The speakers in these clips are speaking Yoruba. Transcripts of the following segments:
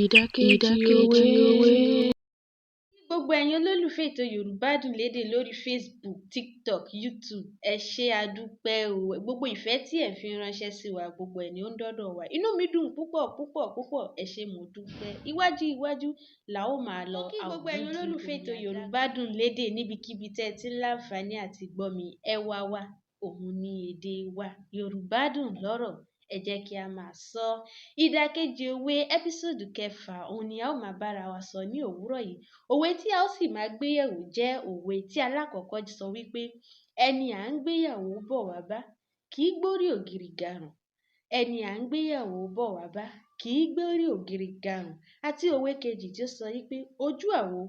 Ìdàkejì òwe. Gbogbo ẹ̀yin olólùfẹ́ ètò Yorùbá Dùn Lédè lórí Facebook, TikTok, YouTube, ẹ ṣé, a dúpẹ́ o. Gbogbo ìfẹ́ tí ẹ̀ fi ń ránṣẹ́ sí wa, gbogbo ẹ̀ ni ó ń dọ́dọ̀ wa. Inú mi dùn púpọ̀ púpọ̀ púpọ̀. Ẹ ṣé, mo dúpẹ́. Iwájú iwájú la ó máa lọ. Mo kí gbogbo ẹ̀yin olólùfẹ́ ètò Yorùbá Dùn Lédè níbikíbi tẹ́ ẹ ti ń láǹfààní àti gbọ́ mi. Ẹwà wa, òun ni èdè wa. Yorùbá dùn lọ́rọ̀, ẹ jẹ́ kí a máa sọ. Ìdàkejì òwe, episode 6, òun ni a ó máa bára wa sọ ní òwúrọ̀ yìí. Òwe tí a ó sì máa gbéyẹ̀wò jẹ́ òwe tí alákọ̀ọ́kọ́ sọ wípé ẹni à ń gbéyàwó bọ̀ wá bá kì í gbórí ògiri garùn. Ẹni à ń gbéyàwó bọ̀ wá bá kì í gbórí ògiri garùn. Àti òwe kejì tí ó sọ wípé ojú àwo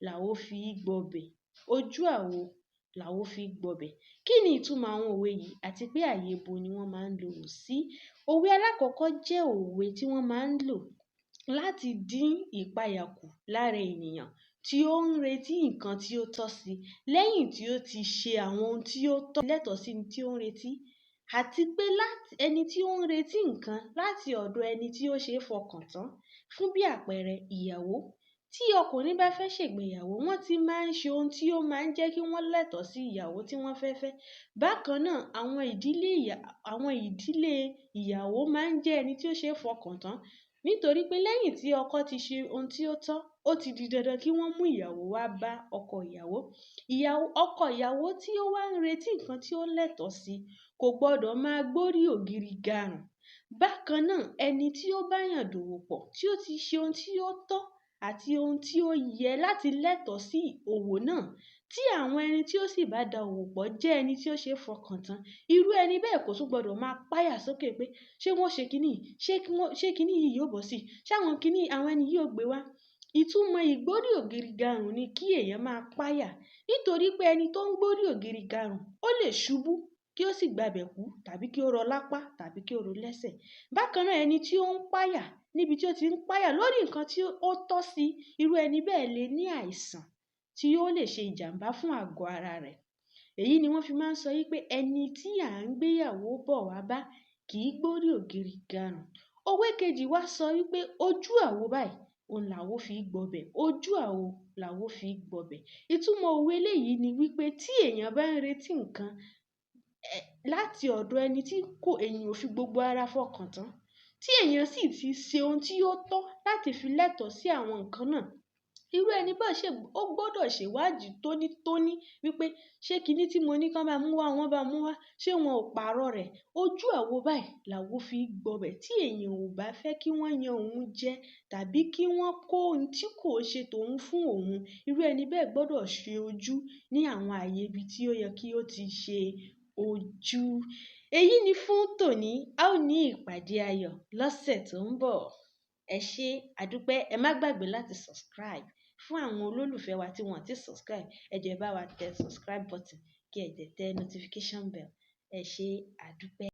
làwo fi gbọbẹ̀. Ojú àwo làwo fi gbọbẹ̀. Kí ni ìtumọ̀ àwọn òwe yìí àti pé àyè ibo ni wọ́n máa ń lò ó sí? Òwe alákọ̀ọ́kọ́ jẹ́ òwe tí wọ́n máa ń lò láti dín ìpayà kù lára ènìyàn tí ó ń retí nǹkan tí ó tọ́ sí lẹ́yìn tí ó ti ṣe àwọn ohun tí ó tọ́ lẹ́tọ̀ọ́ sí tí ó ń retí, àti pé láti ẹni tí ó ń retí nǹkan láti ọ̀dọ̀ ẹni tí ó ṣe é fọkàn tán. Fún bí àpẹẹrẹ, ìyàwó. Tí ọkùnrin bá fẹ́ ṣègbéyàwó, wọ́n ti máa ń ṣe ohun tí ó máa ń jẹ́ kí wọ́n lẹ́tọ̀ọ́ sí ìyàwó tí wọ́n fẹ́ fẹ́. Bákan náà, àwọn ìdílé ìyàwó máa ń jẹ́ ẹni tí ó ṣe é fọkàn tán, nítorí pé lẹ́yìn tí ọkọ ti ṣe ohun tí ó tọ́, ó ti di dandan kí wọ́n mú ìyàwó wá bá ọkọ ìyàwó. Ọkọ ìyàwó tí ó wá ń retí nǹkan tí ó lẹ́tọ̀ọ́ sí kò gbọdọ̀ máa gbórí ògiri garùn. Bákan náà, ẹni tí ó bá yàn dòwò pọ̀, tí ó ti ṣe ohun tí ó tọ́ àti ohun tí ó yẹ láti lẹ́tọ̀ọ́ sí òwò náà, tí àwọn ẹni tí ó sì bá da òwò pọ̀ jẹ́ ẹni tí ó ṣe é fọkàn tán, irú ẹni bẹ́ẹ̀ kò tún gbọdọ̀ máa páyà sókè pé ṣé wọ́n ṣe kíní yìí? Ṣé kíní yìí yóò bọ́ sí i? Ṣé àwọn kíní àwọn ẹni yìí ó gbé wá? Ìtumọ̀ ìgbórí ògiri garùn ni kí èèyàn máa páyà, nítorí pé ẹni tó ń gbórí ògiri garùn, ó lè ṣubú kí ó sì gbabẹ̀ kú, tàbí kí ó rọ lápá, tàbí kí ó rọ lẹ́sẹ̀. Bákan náà, ẹni tí ó ń páyà níbi tí ó ti ń páyà lórí nǹkan tí ó tọ́ sí, irú ẹni bẹ́ẹ̀ lè ní àìsàn tí ó lè ṣe ìjàmbá fún àgọ́ ara rẹ̀. Èyí ni wọ́n fi máa ń sọ wípé ẹni tí à ń gbéyàwó bọ̀ wá bá kì í gbórí ògiri garùn. Òwe kejì wá sọ wípé ojú àwo báyìí, òun làwo fi gbọbẹ̀. Ojú àwo làwo fi gbọbẹ̀. Ìtumọ̀ òwe eléyìí ni wípé tí èèyàn bá ń retí nǹkan láti ọ̀dọ̀ ẹni tí kò èèyàn ò fi gbogbo ara fọkàn tán, tí èèyàn sì ti ṣe ohun tí ó tọ́ láti fi lẹ́tọ̀ọ́ sí àwọn nǹkan náà, irú ẹni bẹ́ẹ̀ ó gbọdọ̀ ṣèwádìí tónítóní wípé ṣé kíní tí mo ní kí wọ́n bá mú wá, wọ́n bá mú wá, ṣé wọn ò pààrọ̀ rẹ̀? Ojú àwo báyìí làwo fi gbọbẹ̀. Tí èèyàn ò bá fẹ́ kí wọ́n yan òun jẹ tàbí kí wọ́n kó ohun tí kò ṣe tòun fún òun, irú ẹni bẹ́ẹ̀ gbọdọ̀ ṣe ojú ní àwọn ààyè ibi tí ó yẹ kí ó ti ṣe ojú. Èyí ni fún tòní. A ó ní ìpàdé ayọ̀ lọ́sẹ̀ tó ń bọ̀. Ẹ ṣé, a dúpẹ́. Ẹ má gbàgbé láti subscribe. Fún àwọn olólùfẹ́ wa tí wọ́n ti subscribe, ẹ jọ̀ọ́ ẹ bá wa tẹ subscribe button kí ẹ dẹ̀ tẹ notification bell. Ẹ ṣé, a dúpẹ́.